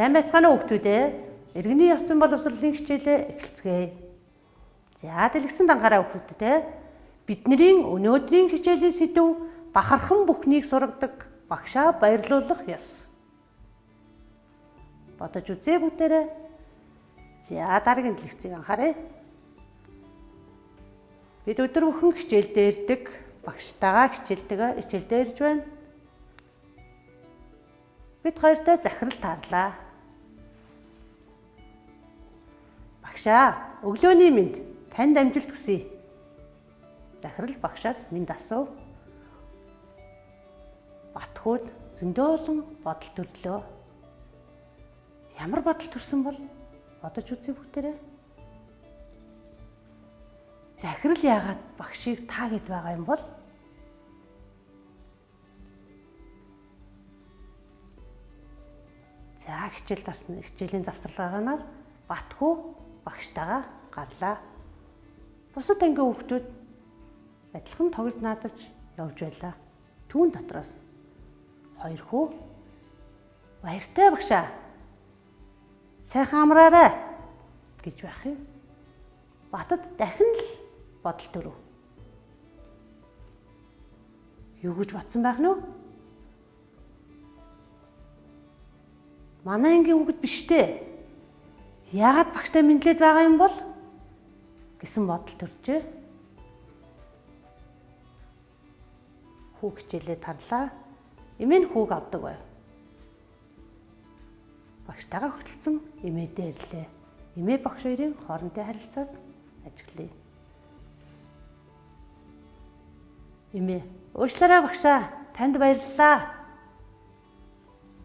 Сайн байцгаана уу хүүхдүүд ээ. Иргэний ёс зүйн боловсролын хичээлээ эхэлцгээе. За дэлгэцэн дангараа хүүхдүүд ээ. Бидний өнөөдрийн хичээлийн сэдэв бахархан бүхнийг сургадаг багшаа баярлуулах ёс. Бодож үзье бүгдээрээ. За дараагийн дэлгэцийг анхаарай. Бид өдөр бүхэн хичээл дээрдэг, багштайгаа хичээлдээ хичээл дээрж байна. Бид хоёртой захирал таарлаа. Багшаа, өглөөний мэнд танд амжилт хүсье. Захирал багшаас мэнд асуув. Батхүүд зөндөө олон бодол төрлөө. Ямар бодол төрсөн бол бодож үзье бүгдээрээ. Захирал яагаад багшийг та гэд байгаа юм бол? За хичээл дарсан хичээлийн завсарлагаар Батхүү багштайгаа гарлаа. Бусад ангийн хүүхдүүд адилхан тоглож наадаж явж байлаа. Түүн дотроос хоёр хүү баяртай багшаа. Сайхан амраарай гэж байх юм. Батад дахин л бодол төрөв. Юу гэж бодсон байх нь вэ? Манай ангийн хүүхэд биш дээ. Яагаад багштай мэдлээд байгаа юм бол гэсэн бодол төржээ. Хүүг хичээлээ тарлаа. Эмээ нь хүүг авдаг байв. Багштайгаа хөтөлсөн эмээдээ ирлээ. Эмээ багш хоёрын хоорондын харилцааг ажиглая. Эмээ, уучлаарай багшаа, танд баярлалаа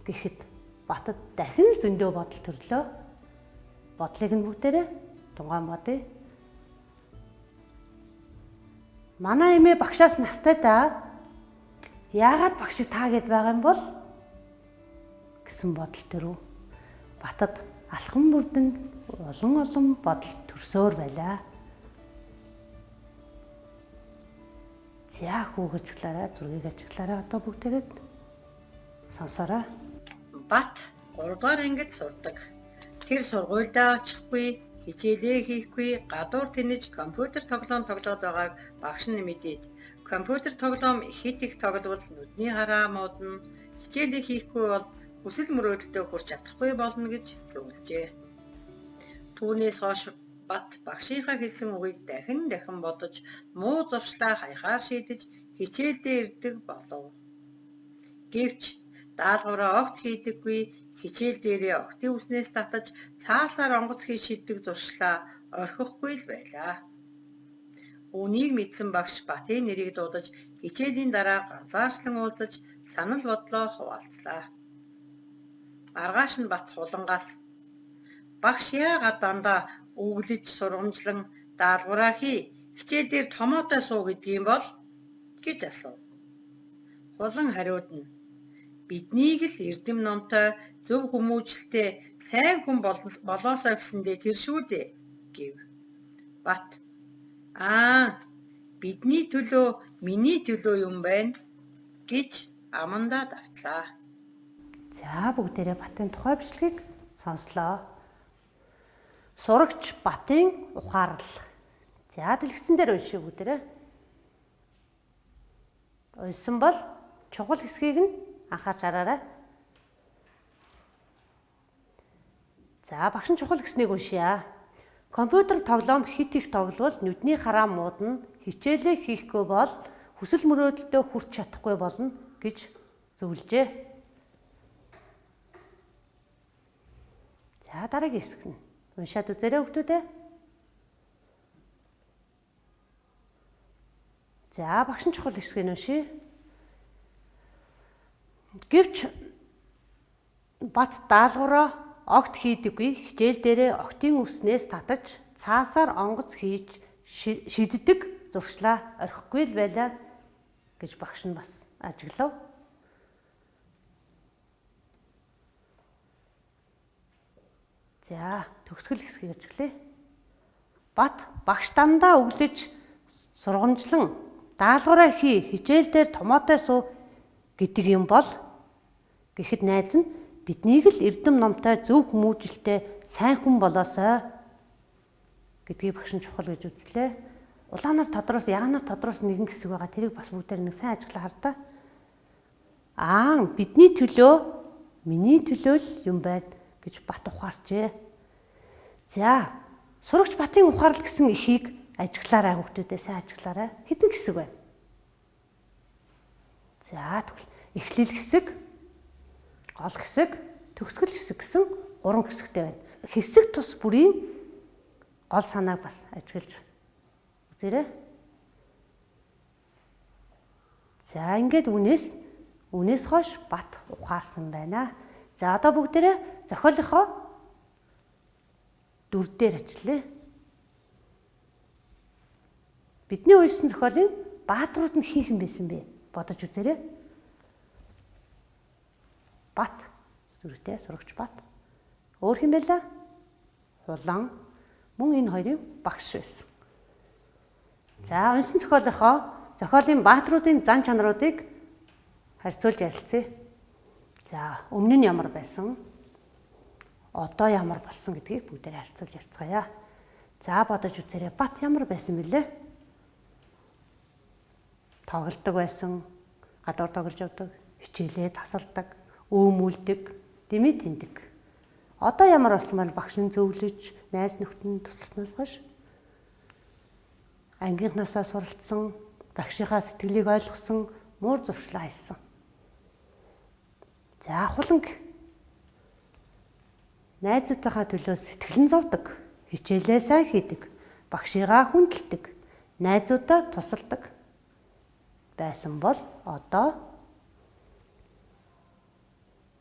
гэхэд Батад дахин л зөндөө бодол төрлөө. Бодлыг нь бүгдээрээ тунгаан бодъё. Манай эмээ багшаас настай да. Яагаад багшийг та гэд байгаа юм бол гэсэн бодол төрөв. Батад алхам бүрдэн олон олон бодол төрсөөр байлаа. За хүүг ажиглаарай, зургийг ажиглаарай одоо бүгдээрээ сонсоорой. Бат 3 дугаар ангид сурдаг. Тэр сургуульдаа очихгүй, хичээлээ хийхгүй, гадуур тэнэж компьютер тоглоом тоглоод байгааг багш нь мэдээд компьютер тоглоом хит их тогловол нүдний хараа муудна, хичээлээ хийхгүй бол хүсэл мөрөөдөлдөө хүрч чадахгүй болно гэж зөвлөжээ. Түүнээс хойш Бат багшийнхаа хэлсэн үгийг дахин дахин бодож, муу зуршлаа хаяхаар шийдэж хичээлдээ ирдэг болов. Гэвч даалгавраа огт хийдэггүй, хичээл дээрээ октын үснээс татаж цаасаар онгоц хийж шиддэг зуршлаа орхихгүй л байлаа. Үүнийг мэдсэн багш Батын нэрийг дуудаж хичээлийн дараа ганцаарчлан уулзаж санал бодлоо хуваалцлаа. Маргааш нь Бат хулангаас багш яагаад дандаа өглөж сургамжлан даалгавраа хий, хичээл дээр томоотой суу гэдгийм бол гэж асуув. Хулан хариуд нь биднийг л эрдэм номтой, зөв хүмүүжлэлтэй сайн хүн болоосой гэсэндээ тэр шүү дээ гэв. Бат аа бидний төлөө миний төлөө юм байна гэж амандаа давтлаа. За бүгдээрээ Батын тухай бичлэгийг сонслоо. Сурагч Батын ухаарл. За дэлгэцэн дээр уншия бүгдээрээ. Уншсан бол чухал хэсгийг нь анхаарч хараарай. За багш нь чухал гэснийг уншъя. Компьютер тоглоом хит их тогловол нүдний хараа муудна, хичээлээ хийхгүй бол хүсэл мөрөөдөлдөө хүрч чадахгүй болно гэж зөвлөжээ. За дараагийн хэсэг нь уншаад үзээрэй хүүхдүүдээ. За багш нь чухал хэсгийг уншъя. Гэвч Бат даалгавраа огт хийдэггүй, хичээл дээрээ октын үснээс татаж цаасаар онгоц хийж шиддэг зуршлаа орхихгүй л байлаа гэж багш нь бас ажиглав. За төгсгөл хэсгийг ажиглая. Бат багш дандаа өглөж сургамжлан даалгавраа хий, хичээл дээр томоотой суу гэдэг юм бол гэхэд найз нь биднийг л эрдэм номтой, зөв хүмүүжилтэй, сайн хүн болоосой гэдгийг багш нь чухал гэж үзлээ. Улаанаар тодроос, ягаанаар тодроос нэгэн хэсэг байгаа. Тэрийг бас бүгдээр нэг сайн ажиглаа хар та. Аа, бидний төлөө, миний төлөө л юм байна гэж Бат ухаарчээ. За, сурагч Батын ухаарлал гэсэн эхийг ажиглаарай хүүхдүүдээ, сайн ажиглаарай. Хэдэн хэсэг байна? За, тэгвэл эхлэл хэсэг, гол хэсэг, төгсгөл хэсэг гэсэн 3 хэсэгтэй байна. Хэсэг тус бүрийн гол санааг бас ажиглаж үзээрэй. За, ингээд үнээс хойш Бат ухаарсан байна. За, одоо бүгдээрээ зохиолынхоо дүр дээр ажиллая. Бидний уншсан зохиолын бааtruуд нь хин хэн байсан бэ? Бодож үзээрэй. Бат, зүрхтэй сурагч Бат. Өөр хэн байлаа? Хулан. Мөн энэ хоёрын багш байсан. За, уншсан зохиолынхоо зохиолын бааtruудын зан чанаруудыг харьцуулж ярилцъя. За, өмнө нь ямар байсан? Одоо ямар болсон гэдгийг бүгдээр харьцуулж ярьцгаая. За, бодож үзээрэй. Бат ямар байсан бэлээ? Тоглодог байсан, гадуур тоглож явдаг, хичээлээ тасалдаг, өөмүүлдэг, дэмий тэндэг. Одоо ямар болсон бол багш нь зөвлөж, найз нөхдөд нь тусалснаас хойш ангийнхнаасаа суралцсан, багшийнхаа сэтгэлийг ойлгосон, муур зуршлаа хайсан. За, хуланг найзуудынхаа төлөө сэтгэлэн зовдөг, хичээлээ сайн хийдэг, багшигаа хүндэлдэг, найзуудаа тусалдаг байсан бол одоо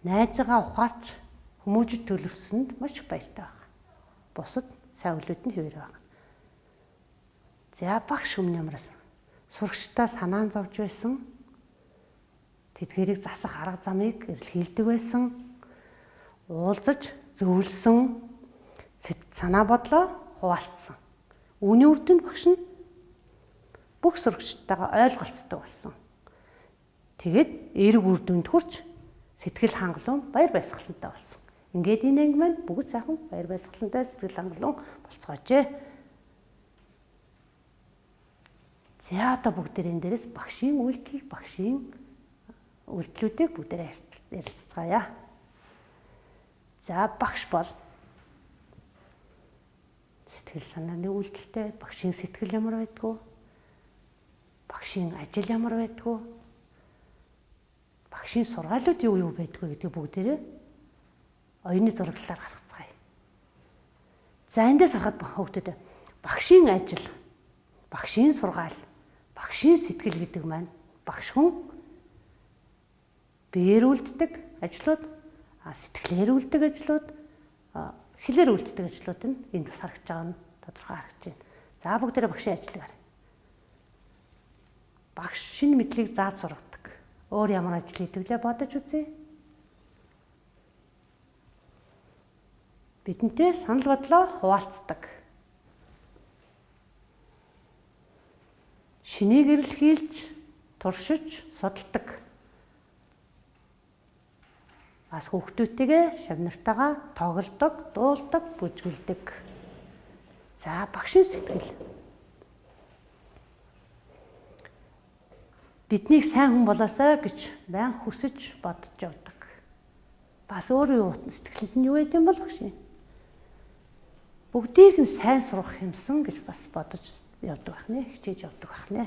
найзыгаа ухаарч хүмүүжид төлөвсөнд маш их баяртай байна. Бусад сайн үлүүд нь хэвээр байна. За, багш өмнө ямраас сурагчдаа санаан зовж байсан. Тэдгэрийг засах арга замыг эрэлхийлдэг байсан. Уулзаж зөвлөсөн, санаа бодлоо хуваалцсан. Үүний үр дүнд багш нь бүх сурагчдтайгаа ойлголцдог болсон. Тэгээд эерэг үр дүнд хүрч сэтгэл хангалуун баяр баясгалантай болсон. Ингээд энэ анги маань бүгд сайхан баяр баясгалантай сэтгэл хангалуун болцоожээ. За, одоо бүгдээр энэ дээрээс багшийн үйлдэл, багшийн үйлдэлүүдийг бүгдээрээ ярилцгаая. За, багш бол сэтгэл санааны үйлдэлтэй, багшийн сэтгэл ямар байдгүй, багшийн ажил ямар байдгүй, багшийн сургаалууд юу юу байдгүй гэдгийг бүгдээрээ оюуны зураглалаар гаргацгаая. За, эндээс харахад хүүхдүүд багшийн ажил, багшийн сургаал, багшийн сэтгэл гэдэг маань багш хүн биеэр үлддэг ажлууд, сэтгэлээр үлддэг ажлууд, хэлээр үлддэг ажлууд нь энд бас харагдаж байгаа нь тодорхой харагдаж байна. За, бүгдээрээ багшийн ажлыг харъя. Багш шинэ мэдлийг зааж сургадаг. Өөр ямар ажил хийдэг лээ бодож үзье. Бидэнтэй санал бодлоо хуваалцдаг. Шинийг эрэлхийлж, туршиж, судалдаг. Бас хүүхдүүдтэйгээ шав нартайгаа тоглодог, дуулдаг, бүжгэлдэг. За, багшийн сэтгэл. Биднийг сайн хүн болоосой гэж байн хүсэж бодож явдаг. Бас өөр юу сэтгэлд нь юу байд юм бол багш юм? Бүгдийг нь сайн сурах юмсан гэж бас бодож явдаг байх нэ, хичээж явдаг байх нэ.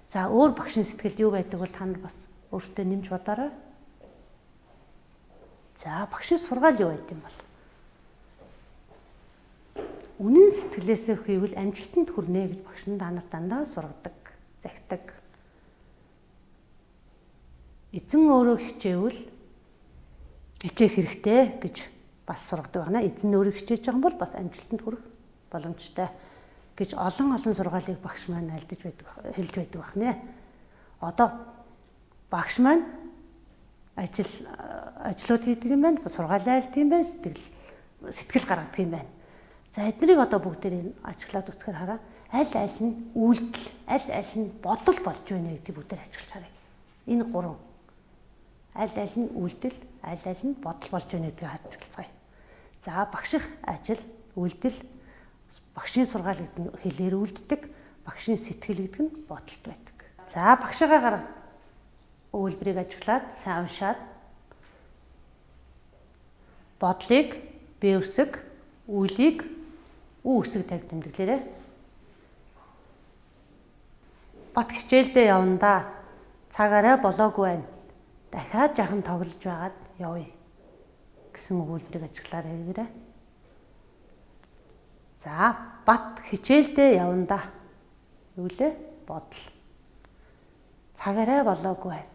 За, өөр багшийн сэтгэлд юу байдаг бол та нар бас өөртөө нэмж бодоорой. За, багшийн сургаал юу байд юм бол? Үнэн сэтгэлээсээ хийвэл амжилтанд хүрнэ гэж багш нь та нарт дандаа сургадаг, захидаг. Эзэн өөрөө хичээвэл хичээх хэрэгтэй гэж бас сургадаг байна. Эзэн өөрөө хичээж байгаа юм бол бас амжилтанд хүрэх боломжтой гэж олон олон сургаалыг багш маань альдаж байдаг, хэлж байдаг байна. Одоо багш маань ажлууд хийдэг юм байна, сургаалаа альд юм байна, сэтгэл гаргадаг юм байна. За, эднийг одоо бүгдээр ажиглаад үзэхээр хараа аль аль нь үйлдэл, аль аль нь бодол болж байна гэдгийг бүгдээр ажиглаж харъя. Энэ гурван Аль аль нь үйлдэл, аль аль нь бодол болж байна гэдгийг ажиглацгаая. За багших ажил, үйлдэл, багшийн сургаал гэдэг нь хэлээр үлддэг, багшийн сэтгэл гэдэг нь бодолд байдаг. За багшигаа гаргах өгүүлбэрийг ажиглаад сайн уншаад бодлыг Б үсэг, үйлийг У үсэг тавь тэмдэглээрэй. Бат хичээлдээ явандаа цаг арай болоогүй байна. Дахиад жахан тоглож байгаад явъя гэсэн өгүүлбэрийг ажиглаарай гэрээ. За Бат хичээлдээ явандаа юу лээ? Бодол. Цаг арай болоогүй байна.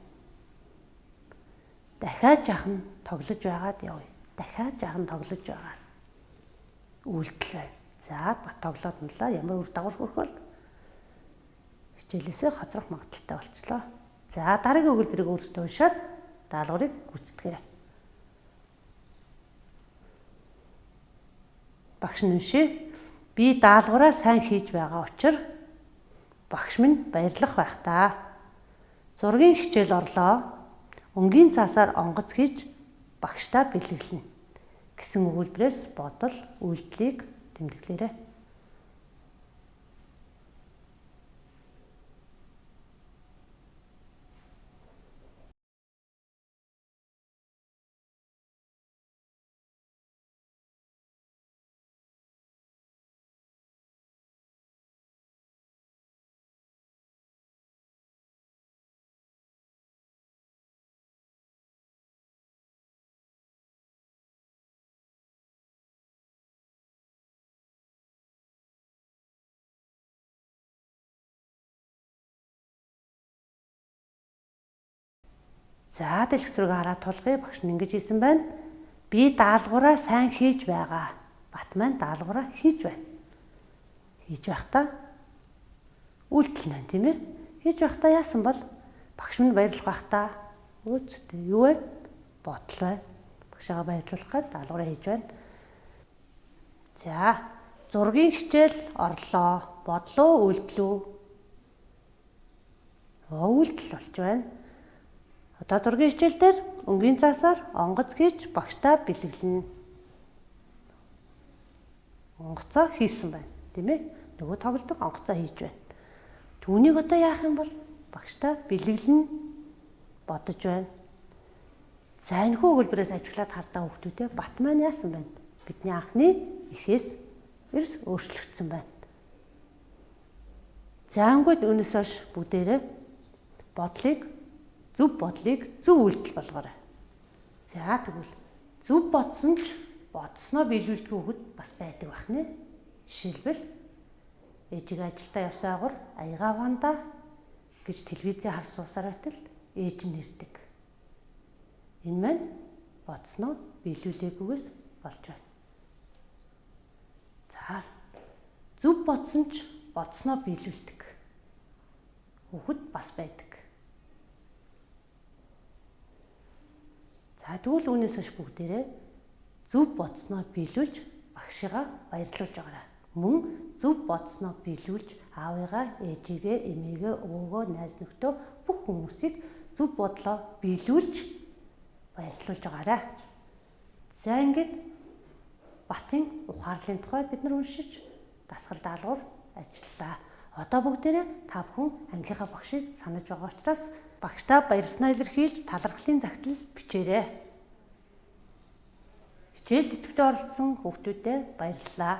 Дахиад жахан тоглож байгаад явъя. Дахиад жахан тоглож байгаа. Үйлдэл байна. За Бат тоглоод унлаа. Ямар үр дагавар хүрэх бол хичээлээсээ хоцрох магадaltaй болчлоо. За дараагийн өгүүлбэрийг өөрсдөө уншаад даалгаврыг гүйцэтгээрэй. Багш нь уншия. Би даалгавраа сайн хийж байгаа учир багш минь баярлах байх та. Зургийн хичээл орлоо. Өнгийн цаасаар онгоц хийж багшдаа бэлэглэнэ гэсэн өгүүлбэрээс бодол, үйлдэлийг тэмдэглээрэй. За дэлгэц рүүгээ хараад тулгая. Багш нь ингэж хэлсэн байна. Би даалгавраа сайн хийж байгаа. Бат маань даалгавраа хийж байна. Хийж байхдаа үйлдэл нь тийм ээ. Хийж байхдаа яасан бол багш минь баярлах байх та. Өөцтэй юу вэ? Бодол байна. Багшаага баярлуулах гээд даалгавраа хийж байна. За зургийн хичээл орлоо. Бодлоо, үйлдэл үү? Үйлдэл болж байна. Одоо зургийн хичээл дээр өнгийн цаасаар онгоц хийж багшдаа бэлэглэнэ. Онгоцоо хийсэн байна, тийм ээ? Нөгөө тоглодог онгоцоо хийж байна. Түүнийг одоо яах юм бол багшдаа бэлэглэнэ бодож байна. За энэхүү өгүүлбэрээс ажиглаад хардаа хүүхдүүдээ Бат маань яасан байна? Бидний анхны эхээс эрс өөрчлөгдсөн байна. За ангууд үүнээс хойш бүгдээрээ бодлыг зөв бодлыг зөв үйлдэл болгоорой. За тэгвэл зөв бодсон ч бодсноо биелүүлдэг хүүхэд бас байдаг байх нэ. Жишээлбэл ээжигээ ажилдаа явсан агур аягаа ванда гэж телевизээ харс суусаар байтал ээж нь ирдэг. Энэ маань бодсноо биелүүлээгүйгээс болж байна. За зөв бодсон ч бодсноо биелүүлдэг хүүхэд бас байдаг. За тэгвэл үүнээс хойш бүгдээрээ зөв бодсноо биелүүлж багшигаа баярлуулж байгаарай. Мөн зөв бодсноо биелүүлж аавыгаа, ээжигээ, эмээгээ, өвөөгөө, найз нөхдөө бүх хүмүүсийг зөв бодлоо биелүүлж баярлуулж байгаарай. За ингээд Батын ухаарлын тухай бид нар уншиж дасгал даалгавар ажиллалаа. Одоо бүгдээрээ та бүхэн ангийнхаа багшийг санаж байгаа учраас багшдаа баярснаа илэрхийлж талархлын загтал бичээрэй. Хичээлд идэвхтэй оролцсон хүүхдүүдэд баярлалаа.